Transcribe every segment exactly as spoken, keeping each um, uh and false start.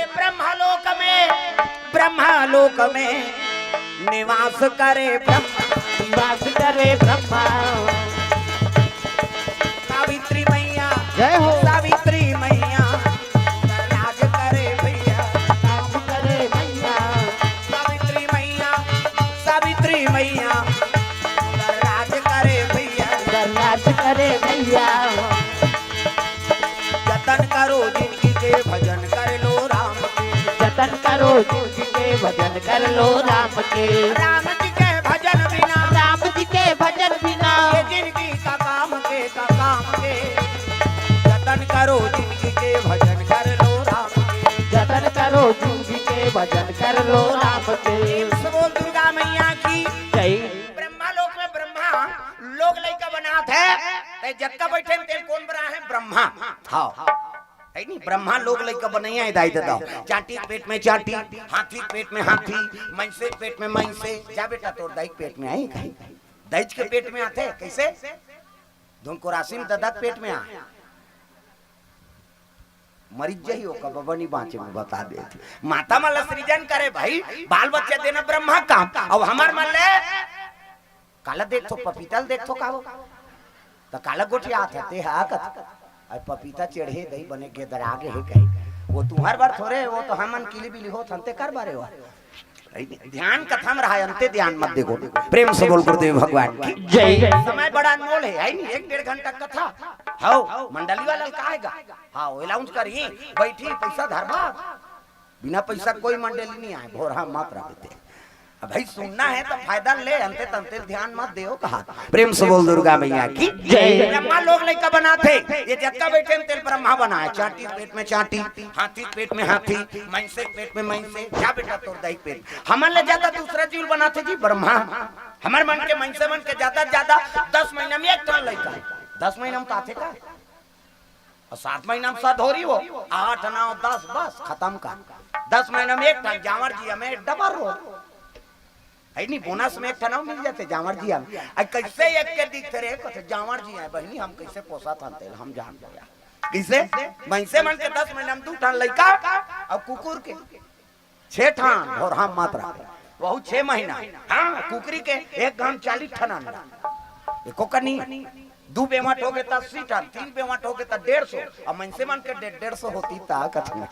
ब्रह्मलोक में, ब्रह्मलोक में निवास करे ब्रह्मा। निवास करे ब्रह्मा। सावित्री मैया, जय हो। सावित्री मैया, राज करे भैया। राज करे भैया। सावित्री मैया, सावित्री मैया, राज करे भैया। राज करे भैया। जतन करो जिनगी के, भजन कर लो राम के। जतन करो जिनगी के, भजन कर लो राम के। राम जी के भजन बिना, राम जी के भजन बिना, ये जिनगी का काम के, का काम के। जतन करो जिनगी के, भजन कर लो राम के। जतन करो जिनगी के, भजन कर लो राम के। प्रेम से बोल दुर्गा मैया की। जय। ब्रह्मा लोक में ब्रह्मा लोग लइका बनात हे, ते जतका बइठे हे तेला कोन बनाए हे? ब्रह्मा। हाँ। हे नहीं, ब्रह्मा लोग लइका बनइया हे दाई ददा। चांटी के पेट में चांटी, हाथी के पेट में हाथी, मइनसे के पेट में मइनसे। जा बेटा, तोर दाई के पेट में आही कहीं? दाई के पेट में आथे कइसे? धुन को रासिम ददा के पेट में आ, मरिच जही ओकर बबा नहीं बाँचे, मैं बता देत। माता मन ला सृजन करे भाई, बाल बच्चा देना ब्रह्मा काम। अब हमर मन ले काला देखथो, पपीता ल देखथो का हो? त काला गोठियात हे, ते हा कथे, अरे पपीता चढ़े दई बने गेदरा गे हे कहीं। वो तुम्हर बर थोरे, वो तो हमन किली बिली होत हन, तेकर बारे हो। ध्यान कथा में रहा, अंते ध्यान मत देखो। प्रेम से बोल गुरुदेव भगवान की जय। समय बड़ा अनमोल हे, हे नहीं? एक डेढ़ घंटा कथा। हव, मंडली वाला ल का हे गा? हाँ, वो अनाउंस करही, बइठही, पइसा धरबा। बिना पइसा कोई मंडली नहीं आए, भोरहा मत रह देते। अब भाई सुनना हे तो फायदा ले, अंते तंते ध्यान मत देव कहा। प्रेम से बोल दुर्गा मैया की जय। ब्रह्मा लोग लइका बनात हे, ये जतका बइठे हे तेला ब्रह्मा बनाए। चांटी के पेट में चांटी, हाथी के पेट में हाथी, मइनसे के पेट में मइनसे। जा बेटा, तोर दाई के पेट। हमन ले जादा दूसरा जीव ल बनात हे जी ब्रह्मा। हमर मन के, मइनसे मन के जादा से जादा दस महीना में एक ठन लइका। दस महीना में तो आथे का? अउ सात महीना में सधोरी हो, आठ, नौ, दस, बस खतम का। दस महीना में एक ठन, जांवर जिया में डबल रोल। हे नहीं, बोनस में एक ठन अउ मिल जाथे जांवर जिया में। अरे कइसे एक के दिखथे रे, कथे जांवर जिया हे बहिनी, हम कइसे पोसत हन तेला, हम जान गया। कइसे? मइनसे मन के दस महीना में दू ठन लइका, अउ कुकुर के छे ठन, अउ हम मात्रा वहू छे महीना। हाँ, कुकरी के एक घाम चालीस ठन अंडा। एको कनी दू बेवंट होगे त अस्सी ठन, तीन बेवंट होगे त डेढ़ सौ। अब मइनसे मन के डेढ़, डेढ़ सौ होतिस त कतना,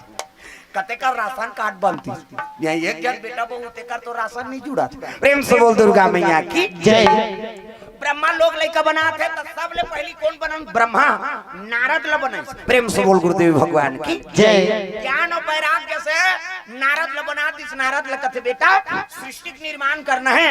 कतेक राशन कार्ड बनतिस। ये एक झन बेटा बहू, तेकर तो राशन नहीं जुड़त। प्रेम से बोल दुर्गा मैया की जय। ब्रह्मा लोग लइका बनात हे त सबले पहिली कोन बनन? ब्रह्मा नारद ल बनाइस। प्रेम से बोल गुरुदेव भगवान की जय। ज्ञान अउ वैराग्य से नारद ल बना दिस। नारद ल कथे, बेटा, सृष्टि के निर्माण करना हे,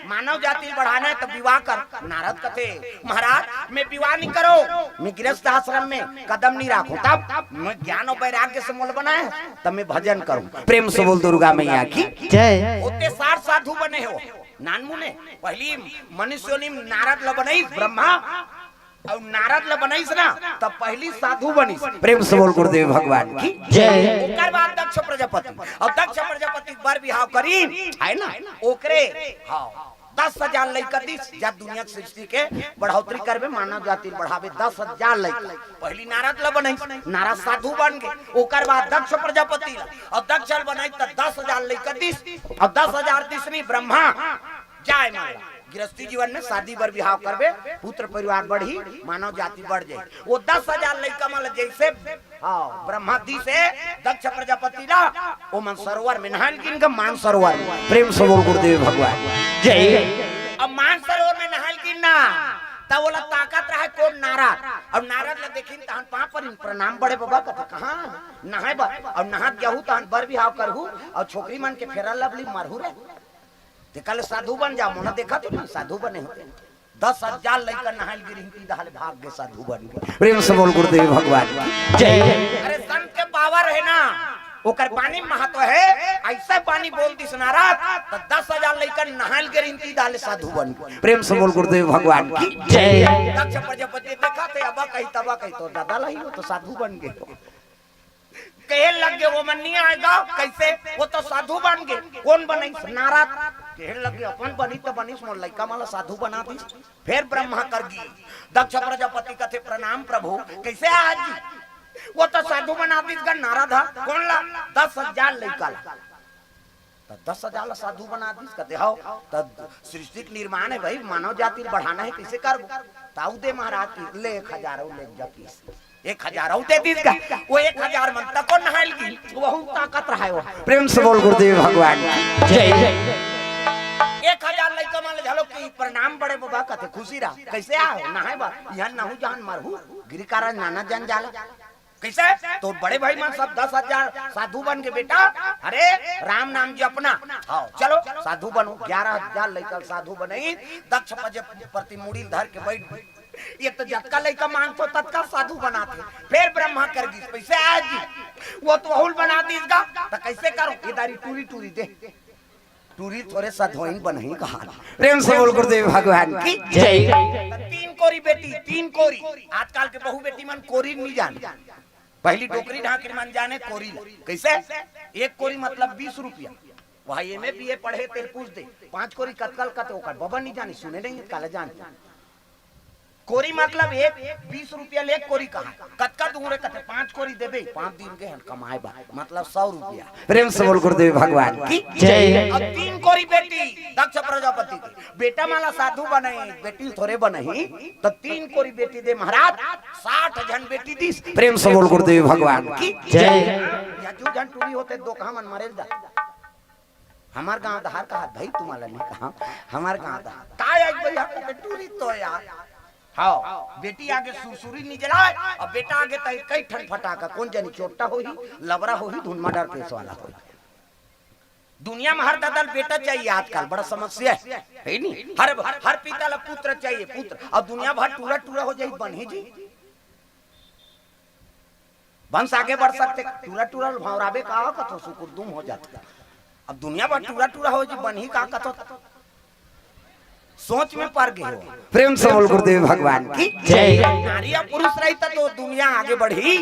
मानव जाति ल बढ़ाना हे, त विवाह कर। नारद कथे, महाराज, मैं विवाह नहीं करों, मैं गृहस्थ आश्रम में कदम नहीं राखों। तब मैं ज्ञान अउ वैराग्य से मोला बनाए, तब मैं भजन करों। प्रेम से बोल दुर्गा मैया की जय। ओते साठ साधु बने हो, नानमुने। पहिली मनुष्य योनि में नारद ल बनाइस ब्रह्मा, अउ नारद ल बनाइस ना, तब पहिली साधु बनिस। प्रेम से बोल गुरुदेव भगवान की जय। ओकर बाद दक्ष प्रजापति, अउ दक्ष प्रजापति बर बिहाव करिन, हे ना, ओकरे, हाँ, दस हजार लइका दिस। जा दुनिया के सृष्टि के बढ़ोतरी करबे, मानव जाति बढ़ाबे, दस हजार लइका। पहिली नारद ल बनाइस, नारद साधु बन गे, ओकर बाद दक्ष प्रजापति ल, अउ दक्ष ल बनाइस त दस हजार लइका दिस, अउ दस हजार दिस नहीं ब्रह्मा, जाए मन ला। गृहस्थी जीवन में शादी बर बिहाव करबे, पुत्र परिवार बढ़ही, मानव जाति बढ़ जाही। वो दस हजार लइका मन ला जइसे, हाँ, ब्रह्मा दिस हे दक्ष प्रजापति ला, ओमन सरोवर में नहाय ल गिन गे, मान सरोवर में। प्रेम से बोल गुरुदेव भगवान जय। अब मान सरोवर में नहाय ल गिन ना, त ओला ताकत रहे कोन? नारद। अब नारद ला देखिन तहन पाँव परिन, प्रणाम बड़े बबा कथे, कहाँ नहाय बर? अब नहात जाहू तहन बर बिहाव करहू, अउ छोकरी मन के Fair Lovely मरहू रे। तेकर ले साधु बन जा, मोला देखा तो नहीं, साधु बने होते। दस हजार लइका नहाय ल गे रिहिन, सीधा ले भाग गे, साधु बन गे। प्रेम से बोल गुरुदेव भगवान की जय। अरे संत के power हे ना, ओकर बानी महत्व हे। अइसे बानी बोल दिस नारद, त दस हजार लइका नहाय ल गे रिहिन, सीधा ले साधु बन गे। प्रेम से बोल गुरुदेव भगवान की जय। दक्ष प्रजापति देखत हे, अब कही तब कही, तोर दादा ल ही, वो तो साधु बन गे। कहे लग गे, वो मन नहीं आएगा, कइसे? वो तो साधु बन गे। कोन बनइस? नारद। कहे लग गे, अपन बनी त बनिस, मोर लइका मन ला साधु बना दिस। फेर ब्रह्मा कर गे, दक्ष प्रजापति कथे, प्रणाम प्रभु, कइसे आए जी? वो तो साधु बना दिस गा नारद हा। कोन ला? दस हजार लइका ला। त दस हजार ला साधु बना दिस, कथे, "हव, त सृष्टि के निर्माण हे भाई, मानव जाति ल बढ़ाना हे, कइसे करबो?" त अउ दे महाराज की, ले एक हजार अउ ले जा पीस। एक हजार अउ दे दिस गा। वो एक हजार मन तको नहाय ल गिस, वहू ताकत रहाय वो। प्रेम से बोल गुरुदेव भगवान की जय। एक हजार लइका मन ल घलो कि प्रणाम बड़े बबा, कथे, "खुशी रहा, कइसे आय हो?" "नहाय बर।" "इहाँ नहू जान मरहू, गिरी कारन नाना जन जाला।" कइसे? तोर बड़े भाई मन सब दस हजार साधु बन गे बेटा। अरे, राम नाम जपना। हव, चलो, साधु बनो। ग्यारह हजार लइका साधु बनई, दक्ष प्रजापति मुड़ी ल धर के बइठ गे। ये तो जतका लइका मांगथो, ततका साधु बनाथे। फेर ब्रह्मा कर गिस, कइसे आय जी? वो तो वहू ल बना दिस गा, त कइसे करो? ये दारी टूरी टूरी दे। टूरी थोरे सधोइन बनही कहा। प्रेम से बोल गुरुदेव भगवान की जय। त तीन कोरी बेटी, तीन कोरी। आजकल के बहू बेटी मन कोरी नइ जाने। पहिली डोकरी ढाकरी मन जाने कोरी ला। कइसे? एक कोरी मतलब बीस रुपया। वहाँ एम ए बी ए पढ़े तेल पूछ दे, पांच कोरी कतका ल कथे, ओकर बबा नइ जाने, सुने नइ हे, काला जाने। कोरी मतलब एक, बीस रुपया ले एक कोरी कहा। कतका दूहूं रे? कथे, "पांच कोरी देबे, पांच दिन गे हन कमाय बर, मतलब सौ रुपया।" प्रेम से बोल गुरुदेव भगवान की जय। अब तीन कोरी बेटी दक्ष प्रजापति के, बेटा मन ला साधु बनई, बेटी ल थोरे बनई, त तीन कोरी बेटी दे महाराज, साठ झन बेटी दिस। प्रेम से बोल गुरुदेव भगवान की जय। या जू झन टूरी होते, दोकहा मन मरे ल जात। हमर गांव डहर कहा भाई, तुम्हारा नहीं कहा, हमर गांव डहर। काय आज भैया के टूरी तो यार। हव, बेटी आगे सुरसुरी नइ जलाय, अउ बेटा आगे त कई ठन फटाका, कोन जनी चोट्टा होही, लबरा होही, धुन मर्डर केस वाला होही। दुनिया में हर ददा ल बेटा चाहिए आजकल, बड़ा समस्या हे, हे नी? हर, हर पिता ला पुत्र चाहिए, पुत्र। अउ दुनिया भर टूरा टूरा हो जाही, बनही जी। वंश आगे बढ़ सकथे, टूरा टूरा ल भौंराबे का कथो, सुकुरदुम हो जाथे। अब दुनिया भर टूरा टूरा हो जी, बनही का कथो, सोच में पर गे हो। प्रेम से बोल गुरुदेव भगवान की जय। नारी अउ पुरुष रही त तो दुनिया आगे बढ़ही।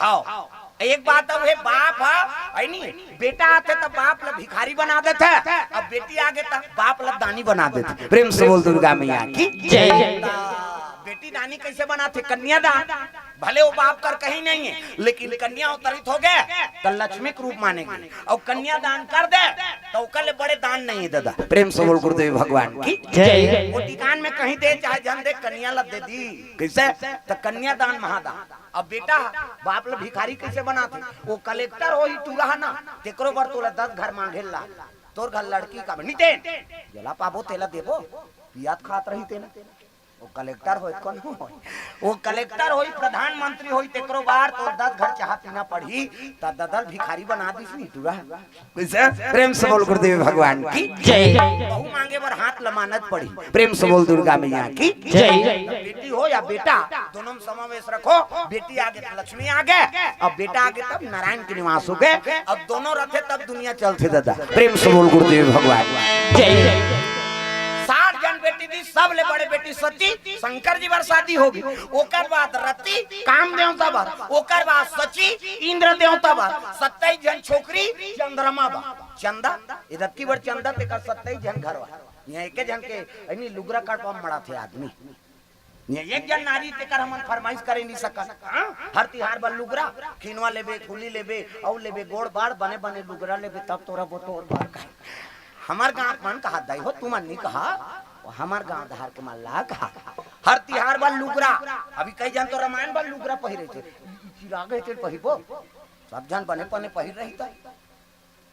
हव, एक बात अउ हे, बाप ह, हे नी, बेटा आथे त बाप ल भिखारी बना देथे, अब बेटी आगे त बाप ल दानी बना देथे। प्रेम से बोल दुर्गा मैया की जय। त बेटी दानी कइसे बनाथे? कन्यादान। भले वो बाप कर कहीं नइ हे, लेकिन कन्या अवतरित हो गे त लक्ष्मी के रूप माने गे, अउ कन्यादान कर दे त ओकर ले बड़े दान नइ हे ददा। प्रेम से बोल गुरुदेव भगवान की जय। वो टिकान में कहीं दे चाहे झन दे, कन्या ला दे दी। कइसे? त कन्यादान महादान। अब बेटा बाप ल भिखारी कइसे बनाथे? वो कलेक्टर होही टूरा ना, तेकरो बर तोला दस घर मांगे ला। तोर घर लड़की का नितेन, जेला पाबो तेला देबो, पियात खात रही तेला। वो कलेक्टर होय, कोनो होय, वो कलेक्टर होय, प्रधानमंत्री होय, तेकरो बर तोर दस घर चाहा पीना पड़ही, त ददा ल भिखारी बना दिस नी टूरा। कइसे? प्रेम से बोल गुरुदेव भगवान की जय। बहू मांगे बर हाथ लमानत पड़ही। प्रेम से बोल दुर्गा मैया की जय। बेटी हो या बेटा, दोनों में समावेश रखो। बेटी आगे त लक्ष्मी आगे, अब बेटा आगे तब नारायण के निवास हो गे। अब दोनों रथे तब दुनिया चलथे ददा। प्रेम से बोल गुरुदेव भगवान जय। साठ झन बेटी दिस, सबले बड़े बेटी सती, शंकर जी बर शादी हो गे। ओकर बाद रति, काम देवता बर, ओकर बाद शची, इंद्र देवता बर, सत्ताईस झन छोकरी, चंद्रमा बर। चंदा, ए रतकी बर चंदा, तेकर सत्ताईस झन घरवाला। इहाँ एके झन के, अइनी लुगरा कड़पा मड़ाथे आदमी। इहाँ एक झन नारी, तेकर हमन फरमाइश करे नइ सकन। हाँ? हर तिहार बर लुगरा, खिनवा लेबे, फूली लेबे, अउ लेबे, गोड़ बाड़, बने बने लुगरा लेबे, तब तोरा बटोर बार कहे। हमर गांव मन कहा दई हो, तुमन नइ कहा, वो हमर गांव डहर के मन ला कहा। हर तिहार बर लुगरा, अभी कई झन तो रामायण बर लुगरा पहिरे थे, चिराग हे तेल पहिरबो, सब झन बने बने पहिर रही त।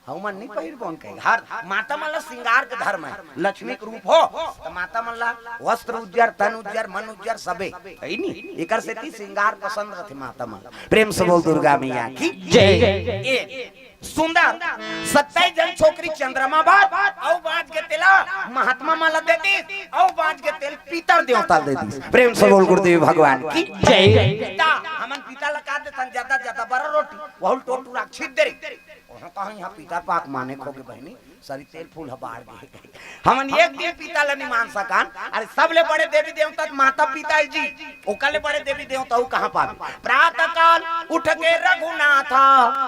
हमन नइ पहिरबो कहे। हर माता मन ला श्रृंगार के धर्म हे, लक्ष्मी के रूप हो, त माता मन ला वस्त्र उज्जर, तन उज्जर, मन उज्जर सबे, हे नी? एकर सेती श्रृंगार पसंद रथे माता मन ला। प्रेम से बोल दुर्गा मैया की जय। ए, सुंदर, सत्ताईस झन छोकरी चंद्रमा बर, अउ बांच गे तेला महात्मा मन ला दे दिस, अउ बांच गे तेल पितर देवता ला दे दिस। प्रेम से बोल गुरुदेव भगवान की जय। पिता, हमन पिता ला का देथन? जादा जादा बरा रोटी, वहू ल टोर टुरा के छीट दे रही। ओहा कहा इहाँ पितर पाक माने खो गे बहिनी, सरी तेल फूल ह बाढ़ गे। हमन एक दिन पिता ला नइ मान सकन। अरे सबले बड़े देवी देवता त माता पिता हे जी, ओकर ले बड़े देवी देवता अउ कहाँ पाबे? प्रातः काल उठ के रघुनाथा,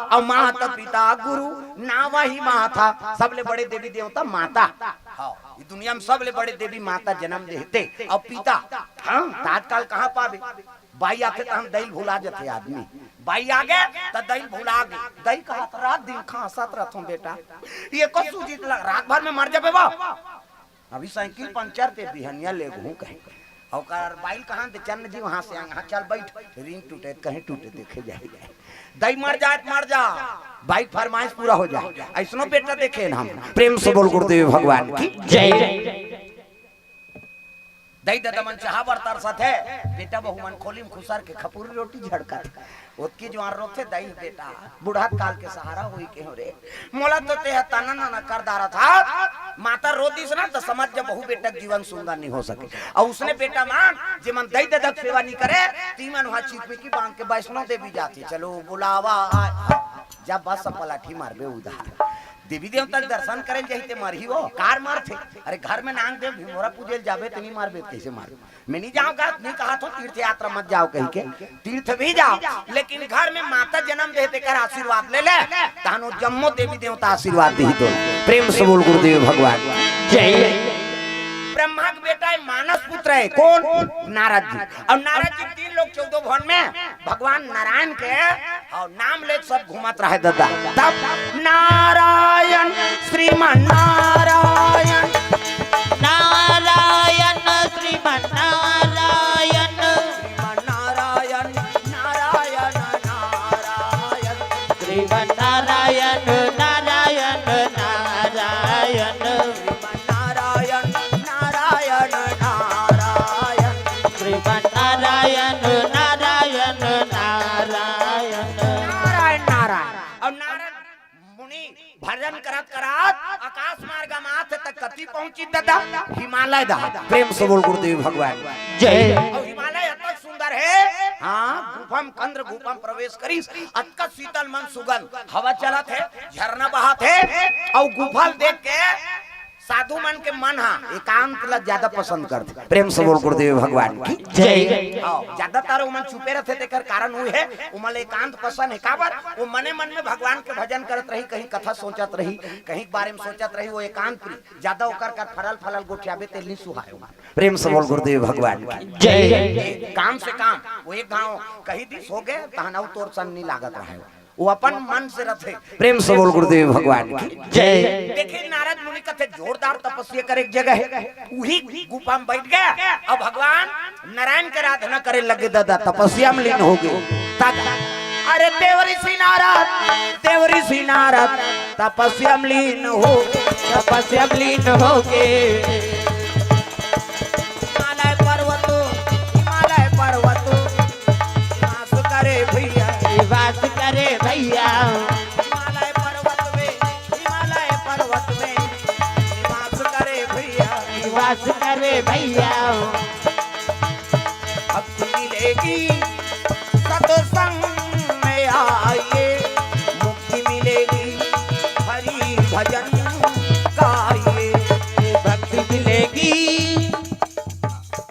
अउ माता पिता गुरु नावहि माथा। सबले बड़े देवी देवता माता। हाँ, ये दुनिया में सबले बड़े देवी माता जनम देथे। अउ पिता, हाँ, त आजकल कहाँ पाबे? बाई आथे त हम दई ल भुला जथे आदमी। बाई आगे त दई ल भुला गे। दई कहत रात दिन खांसत रथों बेटा, ये को सूझी त लग, रात भर में मर जाबे वो। अभी साइकिल पंचर ते बिहनिया लेगहूं कहे। ओकर बाई ल कहां दे चन्न जी वहां से आंगा चल बैठ, रिंग टूटे त कहीं टूटे देखे जाए। दई मर जाए त मर जा, बाई के फरमाइश पूरा हो जाए। अइसनो बेटा देखे न हम। प्रेम से बोल गुरुदेव भगवान की जय। दई ददा मन चाहा बर तरसत हे, बेटा बहू मन खोली म खुसर के खपुरी रोटी झड़कत हे। ओतकी जुवार रोथे दई, बेटा बुढ़त काल के सहारा होई के हो रे। मोला तो तेह तना नना कर डारत हस। माता रो दिस ना त समझ जा बहू बेटा के जीवन सुंदर नहीं हो सके। अउ उसने बेटा मन जेमन दई ददा के सेवा नहीं करे, तीमन वहां चिपकी बांध के वैष्णो देवी जाथे। चलो बुलावा आए, जब बस पलट ही मारबे उधार। देवी देवता के दर्शन करे जाही ते मरही वो, कार मरथे। अरे घर में नांग देव भिंगोरा पूजे ल जाबे त नहीं मारबे त कइसे मारबे? मैं नहीं जांव का, नहीं कहा थों तीर्थ यात्रा मत जाव कहि के, तीर्थ भी जाव, लेकिन घर में माता जनम दे तेकर आशीर्वाद ले ले, तहन वो जम्मो देवी देवता आशीर्वाद दिही तो। प्रेम से बोल गुरुदेव भगवान जय। ब्रह्मा के बेटा हे, मानस पुत्र हे, कोन? नारद जी। अउ नारद जी तीन लोक चौदह भुवन में भगवान नारायण के अउ नाम लेत सब घूमत रहे ददा। तब नारायण, श्रीमन नारायण, नारायण, श्रीमन नारायण, श्रीमन नारायण, नारायण, नारायण, श्रीमन नारायण, नारायण, नारायण, श्रीमन नारायण, नारायण, नारायण, श्रीमन नारायण, नारायण, नारायण, नारायण, नारायण। अउ नारद मुनि भजन करत करत आकाश मार्ग म आथे त कति पहुंची ददा? हिमालय दहा। प्रेम से बोल गुरुदेव भगवान जय। अउ हिमालय अतक सुंदर हे। हां, गुफा म, कंद गुफा म प्रवेश करिस, अतका शीतल मन सुगंध, हवा चलत हे, झरना बहत हे, अउ गुफा ल देख के साधु मन के मन हा एकांत ला ज्यादा पसंद करथे। प्रेम से बोल गुरुदेव भगवान की जय। हां, ज्यादातर ओमन चुपे रथे, तेकर कारण वो हे, ओमन ला एकांत पसंद हे। काबर? वो मने मन में भगवान के भजन करत रही, कहीं कथा सोचत रही, कहीं के बारे में सोचत रही, वो एकांत प्रिय। ज्यादा ओकर कर फरल फरल गोठियाबे तेल नहीं सुहाय ओमन। प्रेम से बोल गुरुदेव भगवान की जय। काम से काम, वो एक घांव कही दिस हो गे, तहन अउ तोर सन नहीं लागत रहे। वो अपन मन से रथे। प्रेम से बोल गुरुदेव भगवान की जय। देखे नारद मुनि कथे जोरदार तपस्या करे के जगह हे, उही गुफा म बैठ गे। अउ भगवान नारायण के आराधना करे लगे ददा, तपस्या म लीन हो गे। तब अरे देव ऋषि नारद, देव ऋषि नारद तपस्या म लीन हो, तपस्या म लीन हो गे। हिमालय पर्वत, हिमालय पर्वत निवास करे भैया, निवास करे भैया। हिमालय पर्वत में, हिमालय पर्वत में निवास करे भैया, निवास करे भैया। भक्ति मिलेगी सत्संग में आइए, मुक्ति मिलेगी हरि भजन गाइए। भक्ति मिलेगी।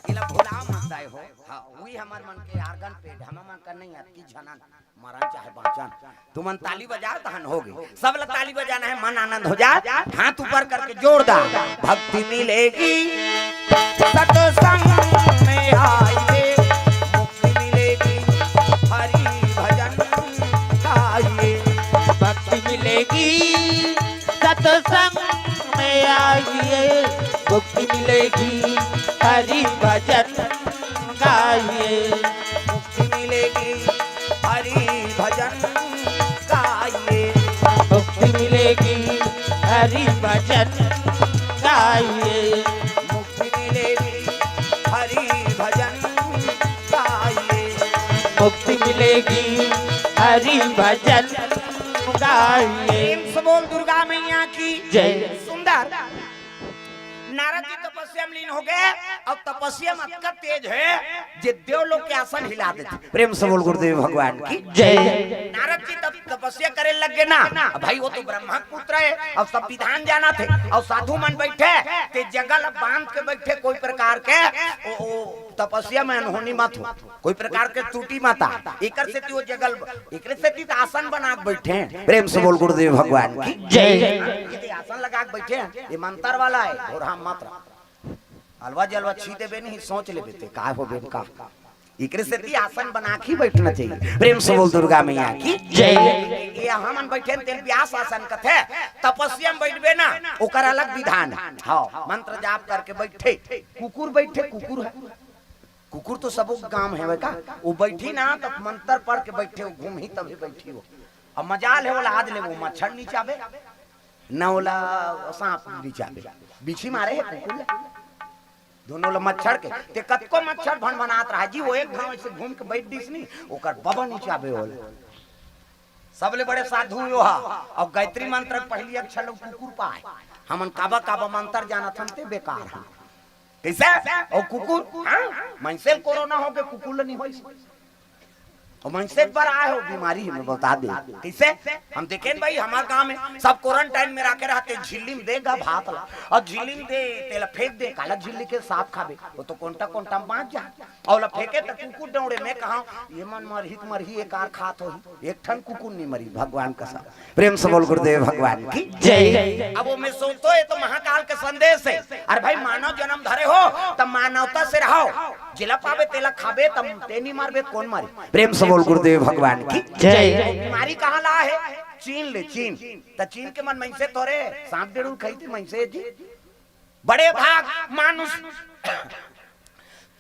एला भुला मत जाए हो। हां, उही हमर मन के आर्गन पे ढमा मन कर नहीं आत की झनन मरन चाहे बांचन। तुमन ताली बजाव, तहन हो गे। सब ला ताली बजाना हे, मन आनंद हो जाए। हाथ ऊपर करके जोरदार। भक्ति मिलेगी सत्संग में आइए, मुक्ति मिलेगी हरि भजन गाइए। भक्ति मिलेगी सत्संग में आइए, मुक्ति मिलेगी हरि भजन गाइए। मुक्ति मिलेगी हरि भजन गाइए। मुक्ति मिलेगी हरि भजन गाइए। मुक्ति मिलेगी हरि भजन गाइए। मुक्ति मिलेगी हरि भजन गाइए। प्रेम से बोल दुर्गा मैया की जय। सुंदर। नारद जी तपस्या में लीन हो गे, अउ तपस्या में अतका तेज हे जे देवलोक के आसन हिला देथे। प्रेम से बोल गुरुदेव भगवान की जय। नारद जी तब तपस्या करे लग गे ना। अब भाई, वो तो ब्रह्मा के पुत्र हे, अउ सब विधान जानथे, अउ साधु मन बइठे, ते जगह ल बांध के बइठे, कोई प्रकार के ओ, ओ तपस्या में अनहोनी मत हो। कोई प्रकार के त्रुटि मत आ। एकर सेती वो जगह ल, एकरे सेती त आसन बना के बइठे हे। प्रेम से बोल गुरुदेव भगवान की जय। ये आसन लगा के बइठे हे, ये मंतर वाला हे, घोरहा मंतर। अलवा जलवा छी देबे नहीं, सोच लेबे ते, काय होबे का। एकरे सेती आसन बना के ही बैठना चाहिए। प्रेम से बोल दुर्गा मैया की जय। ये हमन बैठे तेल व्यास आसन कथे, तपस्या में बैठबे ना, ओकर अलग विधान। हाँ, मंत्र जाप करके बैठे, कुकुर बैठे, कुकुर है, कुकुर तो सबो गांव है का, वो बैठी ना तब मंत्र पढ़ के बैठे, वो घूमही तभी बैठी हो। अब मजाल है, ओला आज ले वो मच्छर नीचाबे, न ओला सांप नीचाबे, बिछी मारे है कुकुर ला। दोनों ला मच्छर के, ते कतको मच्छर भनभनात रहा जी, वो एक घाव से घूम के बैठ दिस नी, ओकर बबा नीचाबे ओला। सबले बड़े साधु यो हा। और गायत्री मंत्र के पहली अक्षर लो कुकुर पाए। हमन काबा काबा मंत्र जानत हन ते बेकार हन। कैसे? और कुकुर, हाँ, मनसे ल कोरोना हो के कुकुर ल नहीं होइस। और मनसे बर आए हो बीमारी, मैं बता दे। कैसे? हम देखें भाई, हमार गांव में सब क्वारंटाइन में रखे रहते, झिल्ली में देगा भात ला, और झिल्ली में दे, तेला फेंक दे, काला झिल्ली के सांप खाबे, वो तो कोंटा कोंटा में बांच जा, और ला फेंके तो कुकुर दौड़े। मैं कहा, ये मन मरही त मरही, एक आर खात होही, एक ठन कुकुर नहीं मरी, भगवान कसम। प्रेम से बोल गुरुदेव भगवान की जय। अब वो मैं सोचतो, ये तो महाकाल के संदेश है। अरे भाई, मानव जन्म धरे हो, तब मानवता से रहो। जिला पाबे तेला खाबे, तब ते नहीं मारबे, कौन मारी? प्रेम से बोल गुरुदेव भगवान की जय। बीमारी कहाँ ला है? चीन ले, चीन। त चीन के मन मनसे थोरे, सांप डेड़ू खाई थी मनसे जी। बड़े भाग मानुष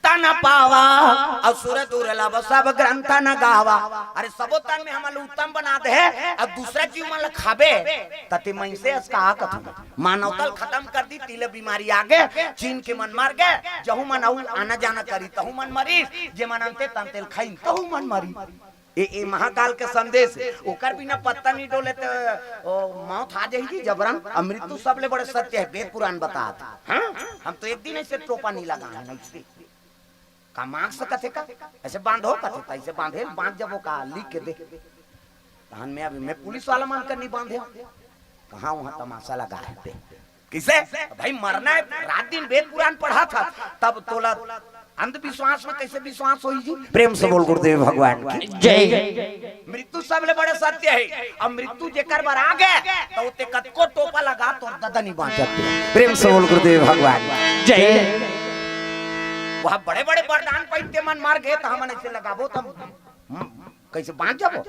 तन पावा, असुर दुर्लभ सब ग्रंथ न गावा। अरे सबो तन में हमन ल उत्तम बना दे है, अब दूसरा जीव मन ल खाबे, त ते मनसे अस का कथू? मानवता ल खत्म कर दी, तिले बीमारी आगे, चीन के मन मर गए, जहू मन अउ आना जाना करी, तहू मन मरी, जे मन अंते तंते ल खाइन, तहू मन मरी। ए, ए महाकाल के संदेश, ओकर बिना पत्ता नहीं डोले त ओ मौत आ जाही जी जबरन। अब मृत्यु सबले बड़े सत्य है, वेद पुराण बतात। हाँ, हम तो एक दिन ऐसे टोपा नहीं लगा है, नहीं से। का मांग सकत है का? ऐसे बांधो कथे, त ऐसे बांधे, बांध जबो का, लिख के दे। तहन मैं अभी, मैं पुलिस वाला मन कर नहीं बांधे हूँ। कहाँ वहाँ तमाशा लगा है ते? किसे? भाई मरना है, रात दिन वेद पुराण पढ़ा था, तब तोला अंधविश्वास में कैसे विश्वास होई जी? प्रेम से बोल गुरुदेव भगवान की जय। मृत्यु सबले बड़े सत्य है। अब मृत्यु जेकर बर आ गए, तो ते कतको टोपा लगा, तो ददा नहीं बांचत। प्रेम से बोल गुरुदेव भगवान की जय। वह बड़े बड़े वरदान पाइते मन मर गए, तो हमन ऐसे लगाबो, तो हम, हम कैसे बांच जाबो?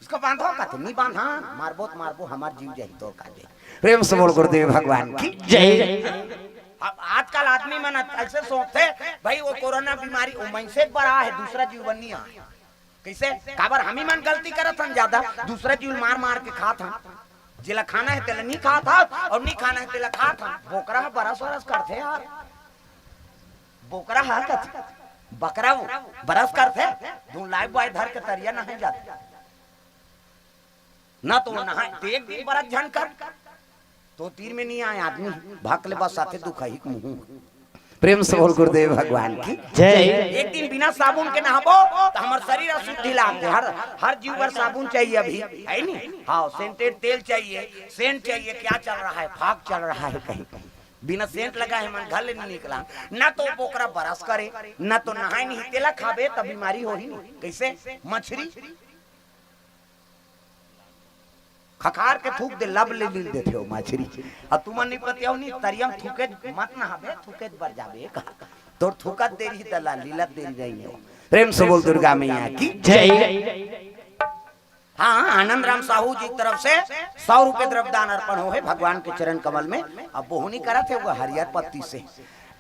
उसका बांधो का तो नहीं बांधा, मारबो तो मारबो, हमार जीव जाही तोर का जाही। प्रेम से बोल गुरुदेव भगवान की जय। अब आजकल आदमी मन ऐसे सोचते, भाई वो कोरोना बीमारी वो मनसे के बर आ है, दूसरा जीव बर नहीं आ। कैसे? काबर हम ही मन गलती करत हन ज्यादा, दूसरा जीव मार मार के खात हन। जेला खाना है तेला नहीं खात हन, और नहीं खाना है तेला खात हन। बोकरा ह बरस वरस करथे यार, बोकरा ह कथे, बकरा बरस करथे, धुन लाइफ बॉय धर के तरिया नहाए जाथे। ना तो नहाए, तो एक दिन बरस झन कर, तो तीर में नहीं आए आदमी, भाग ले बस साथे दुखाही के मुंह। प्रेम से बोल गुरुदेव भगवान की जय। एक दिन बिना साबुन के नहाबो, तो हमार शरीर अशुद्धि लाग जाए। हर, हर जीव बर साबुन चाहिए अभी, है नी? हाँ, सेंटेड तेल चाहिए, सेंट चाहिए, क्या चल रहा है, फाग चल रहा है कहीं। बिना सेंट लगा है मन घर ले नहीं निकला। ना तो बोकरा बरस करे, ना तो नहाए नहीं, तेला खाबे तब बीमारी होही नहीं। कैसे? मछरी खखार के थूक दे, लब ले लील देथे हो मछरी। अब तुमन नहीं पतियाओ नहीं, तरिया में थूके मत नहाबे, थूके बर जाबे का। तोर थूकत देरी तला, लीलत देरी नहीं हो। प्रेम से बोल दुर्गा मैया की जय। हाँ, आनंद राम साहू जी की तरफ से सौ रुपए द्रव्यदान अर्पण हो है भगवान के चरण कमल में। अब बोहनी करत है वो हरियर पत्ती से,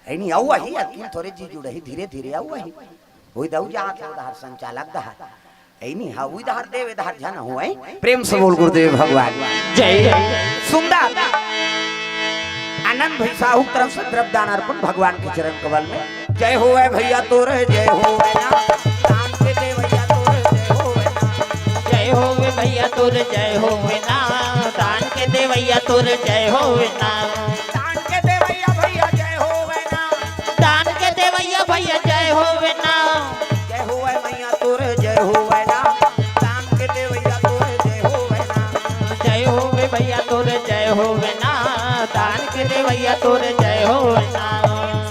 है नहीं, आऊ वही अकिन थोरे जी जुड़ही, धीरे धीरे आऊ वही। वही दऊ जात है उधर संचालक दहर, है नहीं, हाँ, वही दहर देव, इधर झन हो, है। प्रेम से बोल गुरुदेव भगवान जय। सुंदर आनंद भाई साहू की तरफ से द्रव्यदान अर्पण भगवान के चरण कमल में। जय होवे भैया तोरे, जय होवे ना। दान के दे भैया तोरे, जय होवे ना। जय होवे भैया तोरे, जय होवे ना। दान के दे भैया तोरे, जय होवे ना। दान के दे भैया, भैया जय होवे ना। दान के दे भैया, भैया जय होवे ना। जय होवे मैया तोरे, जय होवे ना। दान के दे भैया तोरे, जय होवे ना। जय होवे भैया तोरे, जय होवे ना। दान के दे भैया तोरे, जय होवे ना।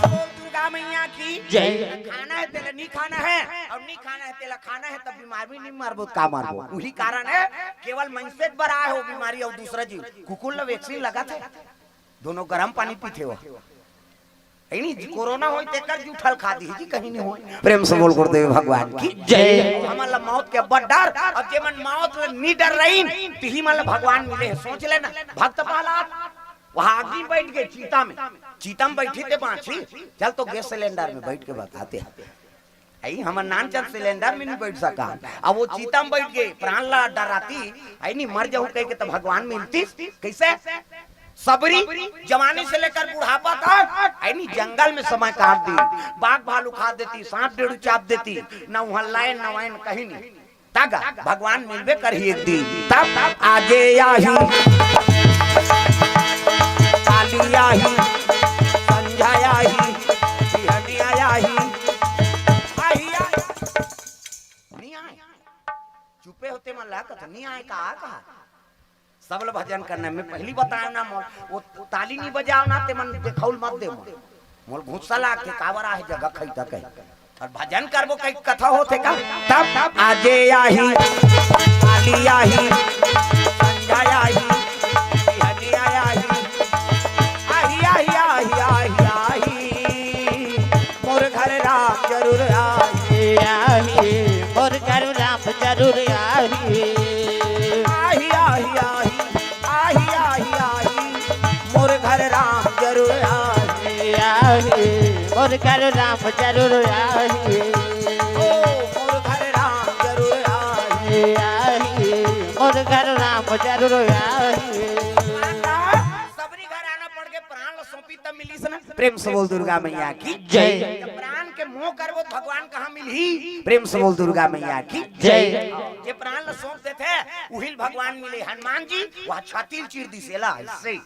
बोल दुर्गा मैया की जय। खाना है तेला नहीं खाना है, और नहीं खाना है तेला खाना है, तब बीमार भी नहीं मारबो, का मारबो? वही कारण है, केवल मनसे बर आए हो बीमारी, और दूसरा जीव कुकुर ला वैक्सीन लगा थे, दोनों गरम पानी पीथे हो। नहीं, कोरोना होय तेकर जूठल खा दी जी, कहीं नहीं होय। प्रेम से बोल गुरुदेव भगवान की जय। हमन ला मौत के अब्बड़ डर, अब जे मन मौत ले नी डर रहीन, तिही मन ला भगवान मिले हे। सोच लेना, भक्त प्रहलाद वहां आगी बैठ गए, चिता में, चिता में बैठी ते बांची, चल तो गैस सिलेंडर में बैठ के बताते हैं। अई, हमर नानचन सिलेंडर में नहीं बैठ सका, अब वो चिता में बैठ गए, प्राण ला डराती, अई नहीं मर जाऊं कह के तो भगवान मिलती कैसे? सबरी जवानी से लेकर बुढ़ापा तक, अई नहीं जंगल में समय काट दी, बाघ भालू खा देती, सांप डेड़ू चाप देती, न वहां लाइन न वाइन कहीं नहीं। तगा भगवान मिलबे करही एक दिन, तब आजे आही, काली आही, संझा आही, बिहनिया आही, आही, आही। नहीं आए। चुपे होते मन ला कथ नहीं आए का, का? सब ल भजन करना, मैं पहली बताया ना, मोर वो ताली नहीं बजाओ ना, ते मन देखौल मत दे मोर। मोर गुस्सा लाग के काबर आहे जगह खई तक है। और भजन करबो कई कथा होथे का? तब आजे आही, काली आही, संझा आही, बिहनिया आही, आही, आही, आही, आही, आही, मोर घर राम जरूर आही। आही, मोर घर राम जरूर आही। आही, आही, आही, आही, आही, आही, मोर घर राम जरूर आही। आही, मोर घर राम जरूर आही। ओ, मोर घर राम जरूर आही। आही, मोर घर राम जरूर आही। सबरी घर आना पड़ के प्राण ल सौंपी तब मिलिस ना। प्रेम से बोल दुर्गा मैया की जय। जब प्राण के मोह करबो त भगवान कहाँ मिलही? प्रेम से बोल दुर्गा मैया की जय। जे प्राण ल सौंप देथे, उहिल भगवान मिले। हनुमान जी वह छाती ल चीर दिस, एला ऐसे।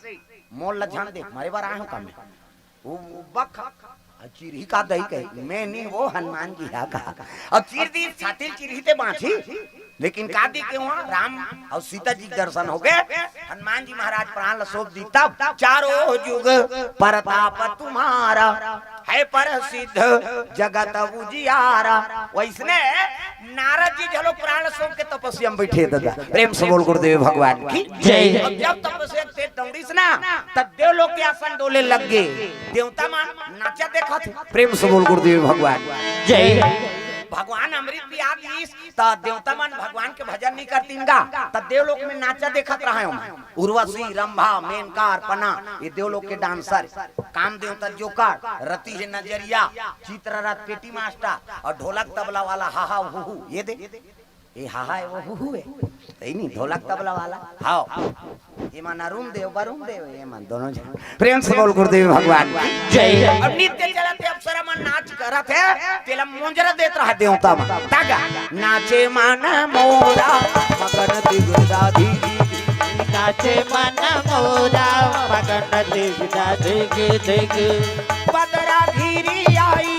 मोल ल झन दे, मरे बर आए हो का मैं? वो, वो बक, आ चिरही का दई कही, मैं नहीं, वो हनुमान जी हा का। अब चीर दी, छाती ल चिरही ते बांची, लेकिन का दी के वहाँ राम और सीता जी के दर्शन हो गए। हनुमान जी महाराज प्राण ल सौंप दी, तब चारों जुग परताप तुम्हारा, है प्रसिद्ध जगत उजियारा। वैसने नारद जी घलो प्राण सौंप के तपस्या में बैठे दादा। प्रेम से बोल गुरुदेव भगवान की जय। अब जब तपस्या के तेज दौड़िस ना, तब देवलोक के आसन डोले लग गए। देवता मन नाचा देखत हे। प्रेम से बोल गुरुदेव भगवान जय। भगवान अमृत पिया दिस, त देवता मन भगवान के भजन नहीं करतीन गा, त देवलोक में नाचा देखत रहे हो। उर्वशी, रंभा, मेनका, अर्पणा, ये देवलोक के डांसर। कामदेव त जोकर, रति हे नजरिया, चित्ररथ पेटी मास्टर और ढोलक तबला वाला हा हा हू हू, ये दे, ये हा हा है, वो हू हू है, सही नहीं, ढोलक तबला वाला। हाँ, ये मन अरुण देव, वरुण देव, ये मन दोनों जन। प्रेम से बोल गुरुदेव भगवान की जय। अब नित्य चलत हे, अप्सरा मन नाच करत हे, तेला मोंजरा देत रहा देवता मन। तागा नाचे मन मोरा मगन दिगदाधी, नाचे मन मोरा मगन दिगदाधी, दिग। बदरा घिरी आई,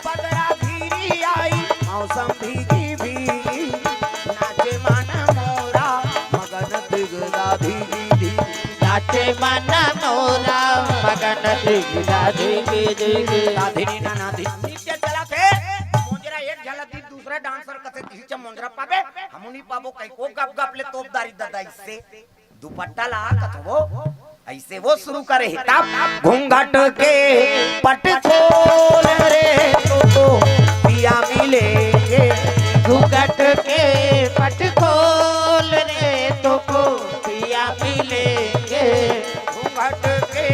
बदरा घिरी आई, मौसम भीगी भीगी, नाचे मन मोरा मगन दिगदाधी, दिग। नाचे मन मोरा मगन दिगदा दिग दिग। दाधिनी ना नाधिनी नित्य चलत हे। मोंजरा एक झलक दी, दूसरा डांसर कथे, "तिही च मोंजरा पाबे, हमू नहीं पाबो," कही को गप गप ले तोपदारी ददा इससे। दुपट्टा ला कथो वो, ऐसे वो शुरू करे हे। तब घूंघट के पट खोल रे तो पिया मिलेंगे। घूंघट के पट खोल रे तो पिया मिलेंगे। घूंघट के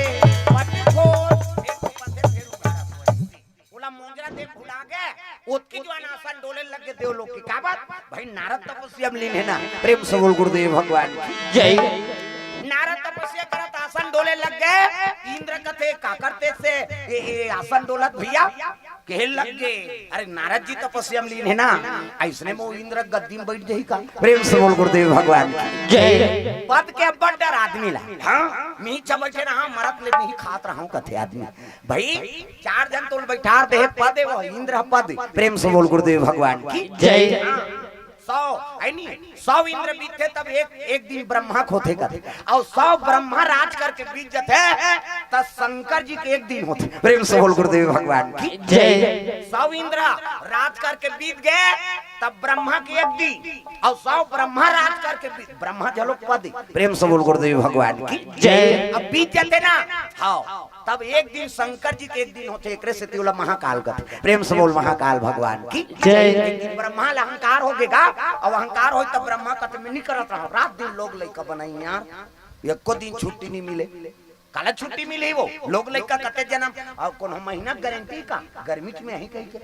पट खोल। एक पथे फेर उघाड़ा हुआ है। ओला मोंजरा देख भुला गे, ओतकी जुवार आसन डोले लग गे देवलोक के। का बात? भाई नारद तपस्या में लीन हे ना। प्रेम से बोल गुरुदेव भगवान की जय। नारद तपस्या करत आसन डोले लग गे। इंद्र कथे, "का करते से ये, ये आसन डोलत भैया?" कहे लग गे, "अरे नारद जी तपस्या में लीन हे ना, ऐसने में वो इंद्र गद्दी में बैठ जाही का?" प्रेम से बोल गुरुदेव भगवान की जय। पद के अब्बड़ डर आदमी ला। हाँ, मीच बैठे रहा, मरत ले मीच खात रहा हूँ, कथे आदमी। भाई, चार झन तोल बैठार दे हे, पद हे वो, इंद्र पद। प्रेम से बोल गुरुदेव भगवान की जय। हाँ, सौ, है नी? सौ इंद्र बीतथे तब एक, एक दिन ब्रह्मा के होथे कथे। अउ सौ ब्रह्मा राज करके बीत जथे, त शंकर जी के एक दिन होथे। प्रेम से बोल गुरुदेव भगवान की जय। सौ इंद्र राज करके बीत गे, तब ब्रह्मा के एक दिन, अउ सौ ब्रह्मा राज करके बीत, ब्रह्मा झलोक पद। प्रेम से बोल गुरुदेव भगवान की जय। अब बीत जथे ना, हाँ, तब एक दिन शंकर जी के एक दिन होथे, एकरे सेती ओला महाकाल कथे। प्रेम से बोल महाकाल भगवान की। जय। एक दिन ब्रह्मा ला अहंकार हो गेगा, अब अहंकार होय तब ब्रह्मा कथे मैं नहीं करत रहा, रात दिन लोग लइका बनाई यार, एको दिन छुट्टी नहीं मिले। काला छुट्टी मिली वो लोग लइका कते जन्म, और कोनो महीना गारंटी का गर्मी में यही कही के।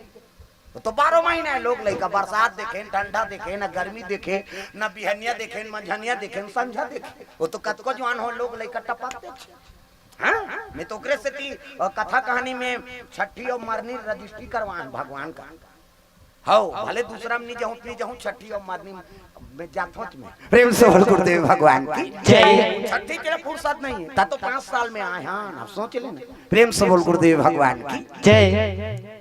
वो तो बारह महीना है लोग लइका, बरसात देखे, ठंडा देखे, ना गर्मी देखे, ना बिहनिया देखे, मंझनिया देखे, संझा देखे। वो तो कतको जवान हो लोग लइका टपक देखे। हाँ, मैं तो ओकरे सेती, अ, कथा कहानी में छठी और मरनी रजिस्ट्री करवान भगवान का। हौ, भले दूसरा में नहीं जाऊँ, नहीं जाऊँ, छठी और मरनी में जात हों मैं। प्रेम से बोल गुरुदेव भगवान की। जय। छठी के लिए फुर्सत नहीं है, ता तो पाँच साल में आए, हाँ, अब सोच लेना। प्रेम से बोल गुरुदेव भगवान की। जय।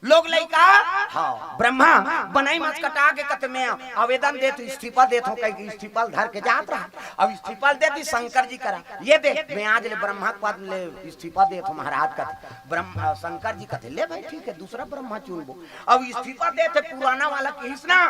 लोग लइका, हाँ, ब्रह्मा बनाई मच कटा के कथे मैं आवेदन देत हूँ, इस्तीफा देत हूँ, कहीं इस्तीफा धर के जात रहा। अब इस्तीफा दे दी शंकर जी करा, ये दे, मैं आज ले ब्रह्मा पद ले इस्तीफा देत हूँ महाराज कथे। ब्रह्मा, शंकर जी कथे ले भाई ठीक है, दूसरा ब्रह्मा चुनबो। अब इस्तीफा देत हे पुराना वाला किहिस ना,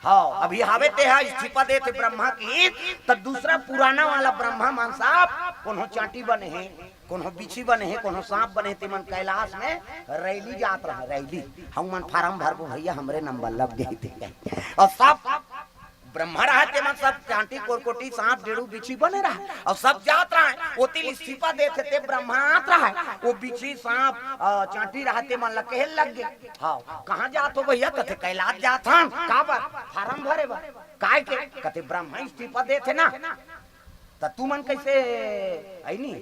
हाँ, अभी हावे ते हा इस्तीफा देत हे ब्रह्मा किहिस, त दूसरा पुराना वाला ब्रह्मा मन सब कोनो चांटी बने हे, कोनो बिच्छी बने हे, कोनो सांप बने हे, ते मन कैलाश में रैली जात रहा, रैली। हम मन फार्म भरबो भैया, हमरे नंबर लग गई थी। और सब ब्रह्मा रहा, ते मन सब चांटी कोरकोटी सांप डेड़ू बिच्छी बने रहा, और सब जात रहा है। ओती ले इस्तीफा देत हे ते ब्रह्मा आत रहा है, वो बिच्छी सांप, अ, चांटी रहा, ते मन ला कहे लग गए। हाँ, कहाँ जात हो भैया? कथे कैलाश जात हन। काबर? फार्म भरे बर। काय के? कथे ब्रह्मा इस्तीफा देत हे ना, त तुमन कैसे, आई नहीं,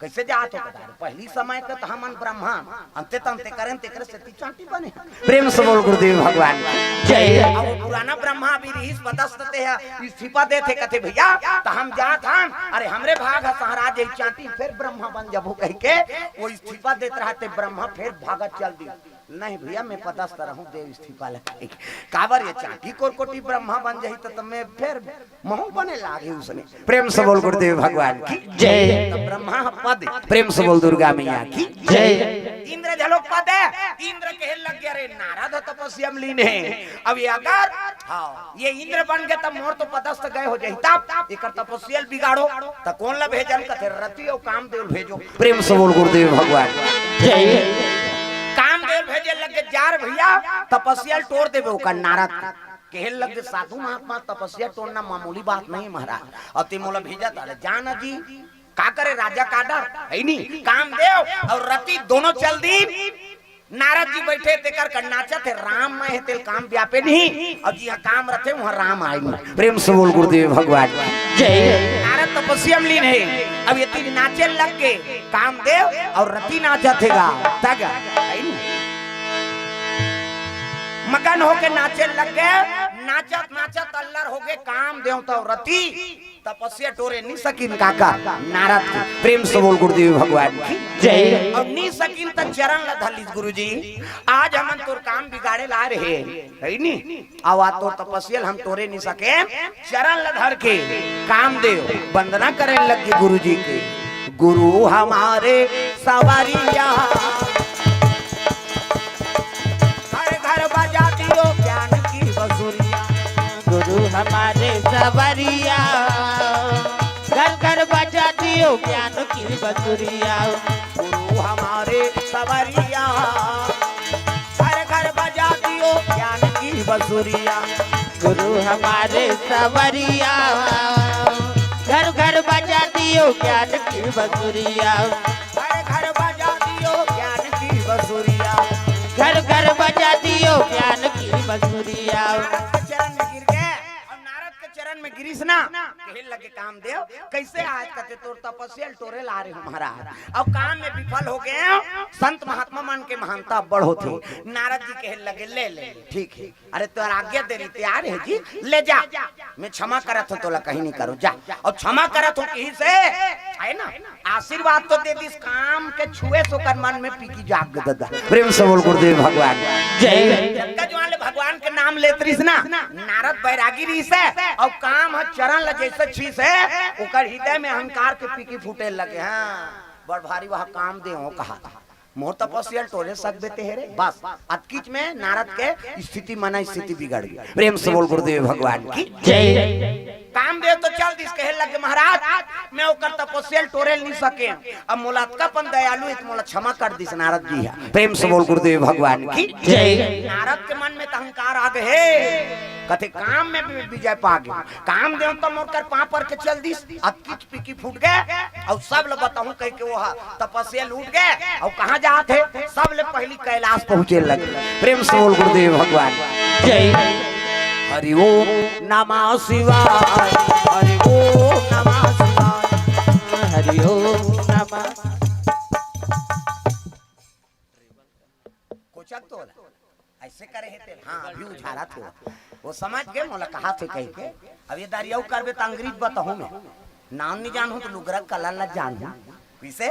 कैसे जात हो? कथा पहली समय के त हमन ब्रह्मा अंते तंते करें, तेकरे सेती चांटी बने। प्रेम से बोल गुरुदेव भगवान की। जय। अब वो पुराना ब्रह्मा अभी रिहिस पदस्थ ते ह, इस्तीफा देत हे, कथे भैया त हम जात हन, अरे हमरे भाग ह सहरा जही चांटी, फिर ब्रह्मा बन जबो कह के वो इस्तीफा देत रहा ते ब्रह्मा फिर भागत चल दी। नहीं भैया, मैं पदस्थ रहूं, देव इस्तीफा लगे। काबर ये चांटी कोरकोटी ब्रह्मा बन जाही त, त मैं फिर महूं बने लागे उसने। प्रेम से बोल गुरुदेव भगवान की। जय। त ब्रह्मा ह पद, प्रेम से बोल दुर्गा मैया की। जय। इंद्र झलोक पद है, इंद्र कहे लग गया, अरे नारद ह तपस्या में लीन हे, अब ये अगर, हाँ, ये इंद्र बन गए तब मोर तो पदस्थ गए हो जाही, तब एकर तपस्या ल बिगाड़ो, त कौन ला भेजन? कथे रति और कामदेव भेजो। प्रेम से बोल गुरुदेव भगवान। जय। कामदेव भेजे लगे, जा रे भैया, तपस्या ल टोर देबे ओकर नारद के। कहे लगे, साधु महात्मा तपस्या टोरना मामूली बात नहीं महाराज। और ते मोला भेजा ताले, जाना जी, का करे राजा का डर है नहीं। कामदेव और रति दोनों चल दी। नारद जी बैठे तेकर कर नाचत हे, राम मैं हे तेल काम व्यापे नहीं, और जिहाँ काम रहते वहाँ राम आए नहीं। प्रेम से बोल गुरुदेव भगवान की। जय। नारद तपस्या में लीन हे, अब ये तीन नाचे लग गए, कामदेव और रति नाचत हे गा, तग है नहीं? मगन होके नाचे लग गए, नाचत नाचत अल्लर हो गए कामदेव तो रति। तपस्या टोरे नी सकिन काका, नारद के। प्रेम से बोल गुरुदेव भगवान की। जय। और नी सकिन त चरण ला धलिस गुरुजी, आज हमन तोर काम बिगाड़े ला रहे, है नी? आवा तोर तपस्या ल हम टोरे नी सके, चरण ला धर के कामदेव वंदना करे लग गे गुरुजी के। गुरु हमारे सवारिया, घर घर बजा दियो ज्ञान की बसुरिया। गुरु हमारे सवरिया, घर घर बजा दियो ज्ञान की बसुरिया। गुरु हमारे सवरिया, घर घर बजा दियो ज्ञान की बसुरिया। गुरु हमारे सवरिया, घर घर बजा दियो ज्ञान की बसुरिया। घर घर बजा दियो ज्ञान की बसुरिया। घर घर बजा दियो ज्ञान की बसुरिया। नारद के चरण में गिर गए और नारद के चरण में गिरिस ना, कहे लगे कामदेव, कैसे आज कथे तोर तपस्या ल टोरे ला रहे हो महाराज, अब काम में विफल हो गए हो। संत महात्मा मन के महानता बड़ होथे। नारद जी कहे लगे, ले ले, ठीक है, अरे तोर आज्ञा दे रही, तैयार है जी, ले जा, मैं क्षमा करत हूँ, तोला कहीं नहीं करो, जा। और क्षमा करत हूँ कहीं से, है ना, आशीर्वाद तो दे दिस, काम के छुए से ओकर मन में पीकी जाग गे दादा। प्रेम से बोल गुरुदेव भगवान जय। जब जवान ले भगवान के नाम लेत रहिस ना, नारद बैरागी रहिस हे, और काम ह चरण ल जैसे छीस हे, ओकर हृदय में अहंकार के पीकी फूटे लगे। हाँ, बड़ भारी वह कामदेव कहा, मोर तपस्या ल टोरे सकबे ते हे रे। बस अतकीच में नारद के स्थिति, मना स्थिति बिगड़ गई। प्रेम से बोल गुरुदेव भगवान की जय। कामदेव तो चल दिस, कहे लगे महाराज, मैं वो ओकर तपस्या ल टोरे ल नहीं सके। अब मोला अतका अपन दयालु हे त मोला क्षमा कर दिस नारद जी ह। प्रेम से बोल गुरुदेव भगवान की जय। नारद के मन में त अहंकार आ गे हे, कथे काम में भी विजय पा गे। काम देव त मोर कर पाँव पर के चल दिस, अतकी पीकी फूट गे, अउ सब ल बताहूं कह के वो ह तपस्या ल उठ गे, अउ कहाँ जात हे, सब ले पहली कैलाश पहुंचे लगे। प्रेम से बोल गुरुदेव भगवान जय। हरि ओम नमः शिवाय, हरि ओम नमः शिवाय। हरि ओम नमः। कोचक तो होला। ऐसे करे हे तेल, हाँ, अभी उझारत हो। वो समझ गे, मोला कहा थे कह के। अब ये दारी अउ करबे त अंग्रेज बताहूं मैं। नाम नहीं जानहूं त लुगरा कलर ला जानहूं। किसे?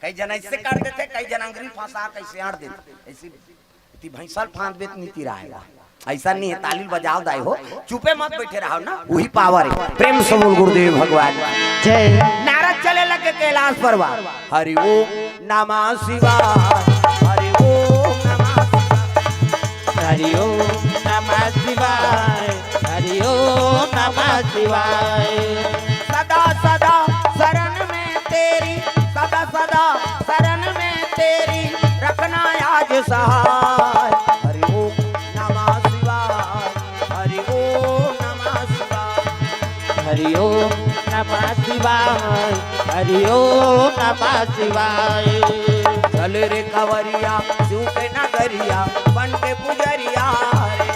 कई जन ऐसे कर देथे, कई जन अंग्रेज फंसा के ऐसे आड़ देथे। ऐसी इति भैंसा ल फांद बेत नीति राय ला। ऐसा नहीं हे, ताली ल बजाव दाई हो, चुपे मत बैठे रहो ना, वही पावर हे। प्रेम से बोल गुरुदेव भगवान जय। नारद चले लगे कैलाश पर्वत। हरि ओम नमः शिवाय, हरि ओम नमः शिवाय। हरि ओम नमः शिवाय, हरि ओम नमः शिवाय। सदा सदा शरण में तेरी, सदा सदा शरण में तेरी, रखना आज सहाय। हरि ओम नमः शिवाय, हरि ओम नमः शिवाय। हरि ओम नमः शिवाय, हरि ओम नमः शिवाय। चल रे कंवरिया शिव के नगरिया, बन के पुजरिया रे।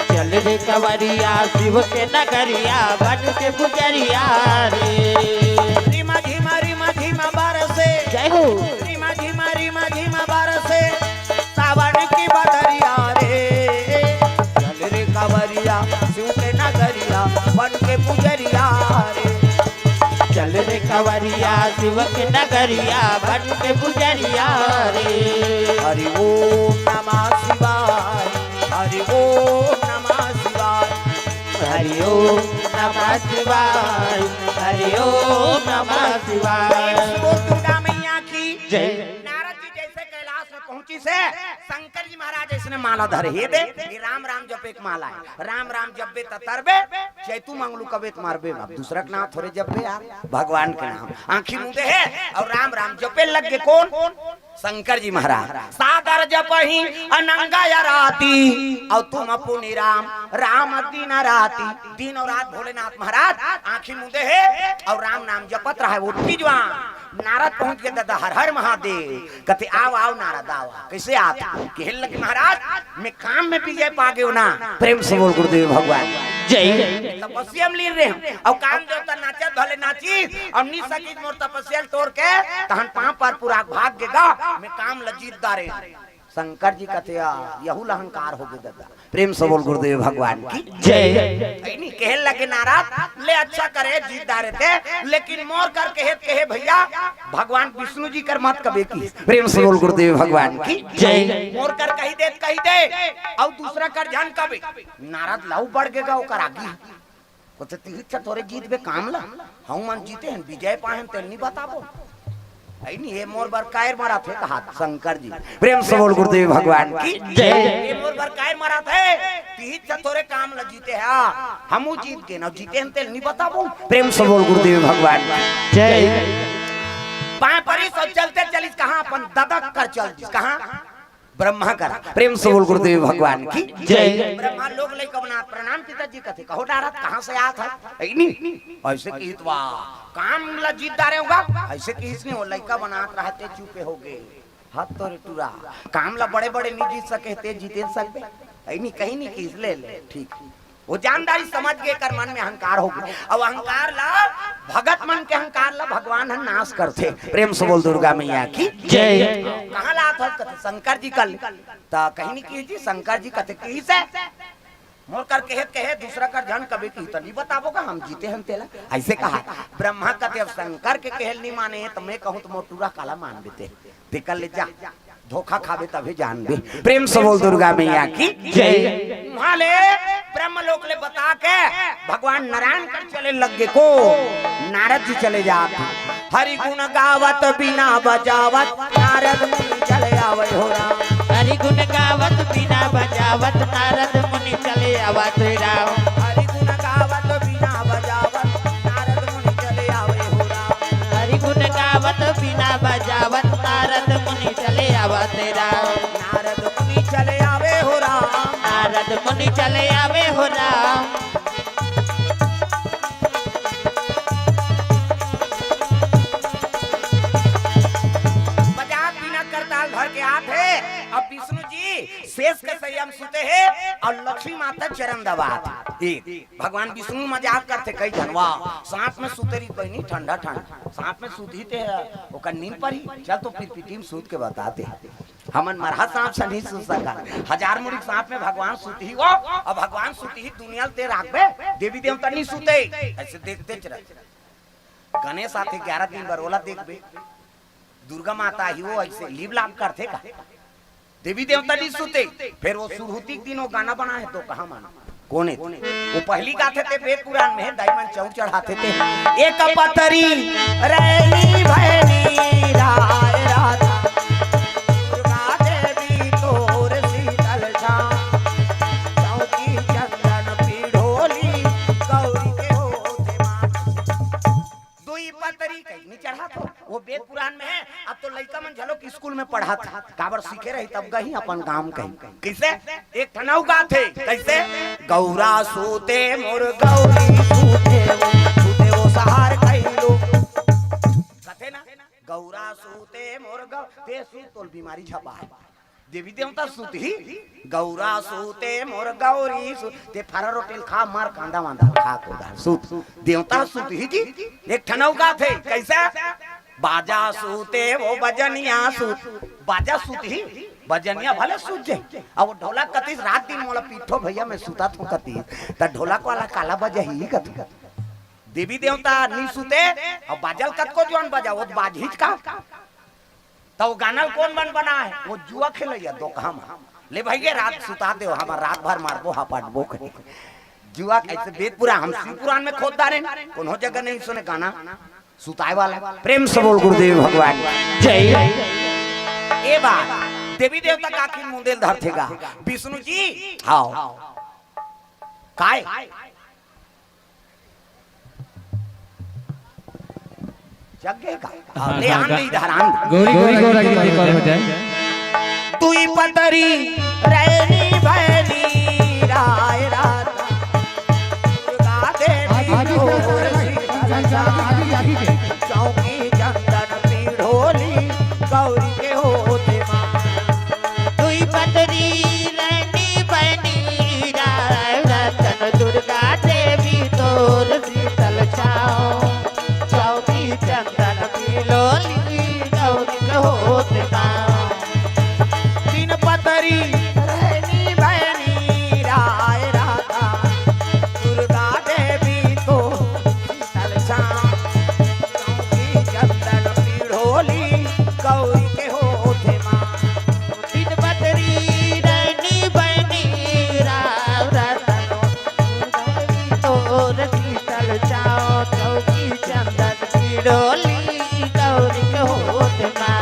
चल रे कंवरिया शिव के नगरिया, बन के पुजरिया रे। रिमा झिमा रिमा झिमा बरसे, जय हो। रिमा झिमा रिमा झिमा बरसे, सावन की बदरिया रे। चल रे कंवरिया शिव के नगरिया, बन के पुजरिया रे। चल रे कंवरिया शिव के नगरिया, बन के पुजरिया रे। हरि ओम नमः शिवाय, हरि ओम नमः शिवाय। हरि ओम नमः शिवाय, हरि ओम नमः शिवाय। बोल दुर्गा मैया की जय। नारद जी जैसे कैलाश में पहुंचिस हे, शंकर जी महाराज अइसने माला धरे, ये दे, ये राम राम जपे के माला हे। राम राम जपबे त तरबे, चैतू मंगलू कबे त मरबे। अब दूसरा के नाम थोरे जपबे यार, भगवान के नाम। आंखी मूंदे हे अउ राम राम जपे लग गे। कोन? शंकर जी महाराज। सादर जपहि अनंग आरती, अउ तुम पुनि राम, राम दिन राती। दिन अउ रात भोलेनाथ महाराज आंखी मूंदे हे अउ राम नाम जपत रहे। वो तीजवा नारद पहुंच गे, दादा हर हर महादेव। कथे, "आव, आव नारद, आव।" कइसे आत? कहे लगे, "महाराज, मैं काम में विजय पा गेंव ना।" प्रेम से बोल गुरुदेव भगवान जय। तपस्या में लीन रहेंव, अउ काम देवता नाचत भले नाचिस, अउ नी सकिस मोर तपस्या ल टोर के, तहन पांव पर पुरा के भाग गे गा, मैं काम ल जीत डारेंव। शंकर जी कथे, "आ, यहू ल अहंकार हो गे दादा।" प्रेम से बोल गुरुदेव भगवान की जय। अइनी कहे लगे नारद, "ले अच्छा करे, जीत डारे ते, लेकिन मोर कर कहे, कहे भैया, भगवान विष्णु जी कर मत कबे की।" प्रेम से बोल गुरुदेव भगवान की जय। मोर कर कहि दे, कहि दे, अउ दूसरा कर झन कबे। नारद लहू बढ़ गे गा ओकर आगी। कथे, "तिही इच्छा थोरे जीतबे काम ला, हम मन जीते हन, विजय पाए हन, तेल नी बताबो।" अइनी, "ये मोर बर कायर मराथे?" कहा शंकर जी। प्रेम से बोल गुरुदेव भगवान की जय। "ये मोर बर कायर मराथे? तिही इच्छा थोरे काम ला जीते हा, हमू जीत गेन, अउ जीते हन, तेल नी बताबो।" प्रेम से बोल गुरुदेव भगवान की जय। पांय परिस अउ चलते चलिस कहां? अपन ददा कर चल दिस। कहां? ब्रह्मा करा। प्रेम से बोल गुरुदेव भगवान की जय। ब्रह्मा लोग लइका बनात, "प्रणाम पिताजी।" कथे, "कहो नारद, कहां से आत हव?" अइनी, अइसे किहिस त, "वाह, काम ला जीत डारेंव गा।" अइसे किहिस नहीं, वो लइका बनात रहे ते चुपे हो गे। हद तोरे टूरा, काम ला बड़े बड़े नी जीत सके, ते जीते सकबे? अइनी, कहीं नहीं किहिस, "ले ले, ठीक।" वो जान डारिस, समझ गे, एकर मन में अहंकार हो गे। अउ अहंकार ला, भगत मन के अहंकार ला भगवान ह नाश करथे। प्रेम से बोल दुर्गा मैया की जय। कहां लात हस? कथे, "शंकर जी कर ले।" त कहीं नहीं किहिस जी, शंकर जी कथे, "किहिसे?" "मोर कर कहे, कहे दूसरा कर झन कबे किहिस त नी बताबो गा, हम जीते हन तेला।" अइसे कहा। ब्रह्मा कथे, "अब शंकर के कहे ल नी माने त मैं कहूं त मोर टूरा काला मान देते, तेकर ले जा।" धोखा खाबे तभे जानबे। प्रेम से बोल दुर्गा मैया की जय। उहां ले ब्रह्म लोक ले बता के भगवान नारायण कर चले लग गे। कोन? नारद जी चले जात। हरि गुण गावत बीना बजावत नारद मुनि चले आवै हो राम। हरि गुण गावत बीना बजावत नारद मुनि चले आवत राम। हरि गुण गावत बीना बजावत नारद मुनि चले आवै हो नारद मुनि चले आवे हो राम। नारद मुनि चले आवे हो राम। बजात बीना करताल धर के आत हे। अब विष्णु जी शेष के सैया म सुते हे अउ लक्ष्मी माता चरण दबात हे। भगवान विष्णु मजाक करथे, कई झन, "वाह, साथ में सुते रही बहिनी, ठंडा ठंडा, साथ में सुतही ते ह, ओकर नींद परही, चल तो फिर पीटी में सूत के बता दे।" हमन मरहा सांप से नहीं सुत सका, हजार मुड़ी के सांप में भगवान सुतही वो, अउ भगवान सुतही दुनिया ल ते राखबे, देवी देवता नहीं सुते, ऐसे देखते चल। गणेश आथे ग्यारह दिन बर, ओला देखबे, दुर्गा माता ही वो ऐसे लीव लाभ करथे का? देवी देवता नहीं सुते। फिर वो सुरहुती के दिन वो गाना बना है तो कहाँ माना? कोन हे? वो पहली गाथे ते वेद पुराण में हे, दाई मन चौक चढ़ाथे ते। एक पतरी रहनी भैनी राय राधा, दुर्गा देवी तोर शीतल छाँव, चौकी चंदन पिढ़ोली गौरी के होथे माँ। दुई पतरी कहीं नहीं चढ़ात हो, वो वेद पुराण में हे। अब तो लइका मन झलो स्कूल में पढ़त हे, काबर सीखे रही तब गही अपन गांव कही। कैसे? एक ठन अउ गाथे, कैसे? गौरा सूते मोर गौरी सूते वो, सूते वो सहार कही लो। कथे ना, गौरा सूते मोर गौ-, ते सूत तोल बीमारी झपा हे। देवी देवता सुतही, गौरा सूते मोर गौरी सू-, ते फरा रोटी ल खा, मार कांदा वांदा खा कोदा सूत। देवता सुतही जी, एक ठन अउ गाथे, कैसे? बाजा सूते वो बजनिया सूत, बाजा सुतही, बजनिया भले सुत जाही। अब वो ढोलक कतिस रात दिन मोला पीठो भैया मैं सुता थो कतिस, त ढोलक वाला काला बजाही कथे। देवी देवता नहीं सुते, अउ बाजा ल कतको जोन बजा, वो त बाजहीच का। त वो गाना ल कोन मन बनाय हे? वो जुआ खेलइया दोकहा म। ले भई गे रात सुता देव, हमर रात भर मारबो हापाटबो कहे। जुआ कैसे? वेद पुराण, हम शिव पुराण में खोद डारेन, कोनो जगह नहीं सुने गाना। सुताय वाला। प्रेम से बोल गुरुदेव भगवान जय। ए बात, देवी देवता काखिन मुंदेल धरथे गा। विष्णु जी, हाव। काय? जग गे का? हाँ, ले हाँ, आन गा-, ले इधर आन। गौरी, गौरी, गौरी, गौरी, गौरी, गौरी, गौरी। दुई पतरी रहनी भैनी राय राधा, दुर्गा देवी तोर शीतल छाँव, चौकी चंदन पिढ़ोली गौरी के होथे माँ। दुई पतरी रहनी बनी राय रतन, दुर्गा देवी तोर शीतल छाँव, चौकी चंदन पिढ़ोली गौरी के होथे माँ। तीन पतरी रहनी बनी राय राधा, दुर्गा देवी तोर शीतल छाँव, चौकी चंदन पिढ़ोली गौरी के होथे माँ। तीन पतरी रहनी बनी राय रतन, दुर्गा देवी तोर शीतल छाँव, चौकी चंदन पिढ़ोली गौरी के होथे माँ।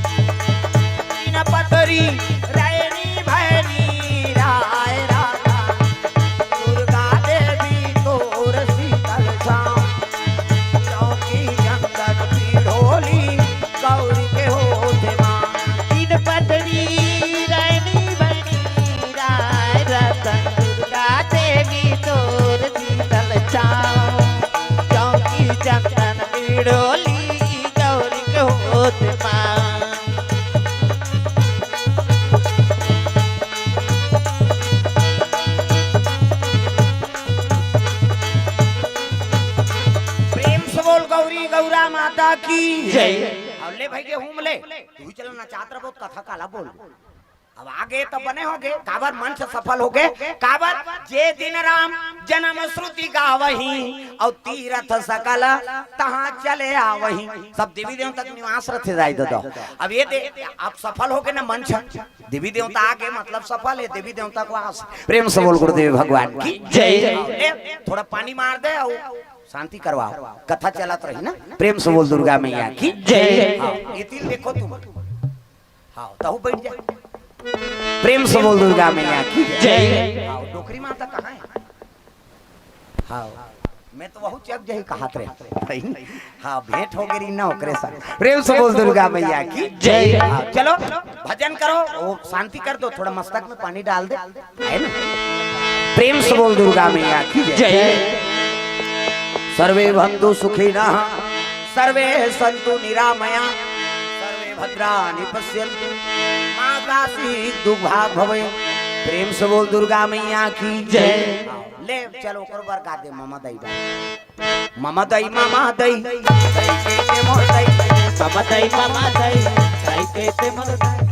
तीन पतरी रहनी भैनी राय राधा, दुर्गा देवी तोर शीतल छाँव, चौकी चंदन पिढ़ोली गौरी के होथे माँ। तीन पतरी रहनी बनी राय रतन, दुर्गा देवी तोर शीतल छाँव, चौकी चंदन पिढ़ोली गौरी के होथे माँ। प्रेम से बोल गौरी गौरा माता की जय। अउ ले भई गे हूम ले, तू ही चला नचात रह, बहुत कथा काला बोल। अब आगे तो बने होगे, काबर मंच सफल होगे, काबर जे दिन राम जन्म श्रुति गावही, अउ तीरथ सकल तहाँ चले आवही। सब देवी देवता के निवास रथे जाय ददा। अब ये दे, अब सफल होगे ना मंच, देवी देवता आगे मतलब सफल हे, देवी देवता के वास। प्रेम से बोल गुरुदेव भगवान की जय। ले, थोड़ा पानी मार दे अउ शांति करवाओ, कथा चलत रही ना। प्रेम से बोल दुर्गा मैया की जय। हाँ, ये तिल देखो तुम। हाँ, तहु बैठ जा। प्रेम से बोल दुर्गा मैया की जय। हाँ, डोकरी माता कहाँ है? हाँ, मैं तो वहू चक जाही कहत रहे। हाँ, भेंट होगे रही ना ओकरे साथ। प्रेम से बोल दुर्गा मैया की जय। हाँ, चलो भजन करो, वो शांति कर दो, थोड़ा मस्तक में पानी डाल दे, है ना? प्रेम से बोल दुर्गा मैया की जय। जय। सर्वे भवन्तु सुखिनः, सर्वे सन्तु निरामया, सर्वे भद्राणि पश्यन्तु, मा कश्चित् दुःखभाग् भवेत्। प्रेम से बोल दुर्गा मैया की जय। ले चलो, ओकर बर गा दे, ममा दई बा। ममा दई, ममा दई, दई के के मोर दई। ममा दई, ममा दई, दई के के मोर दई।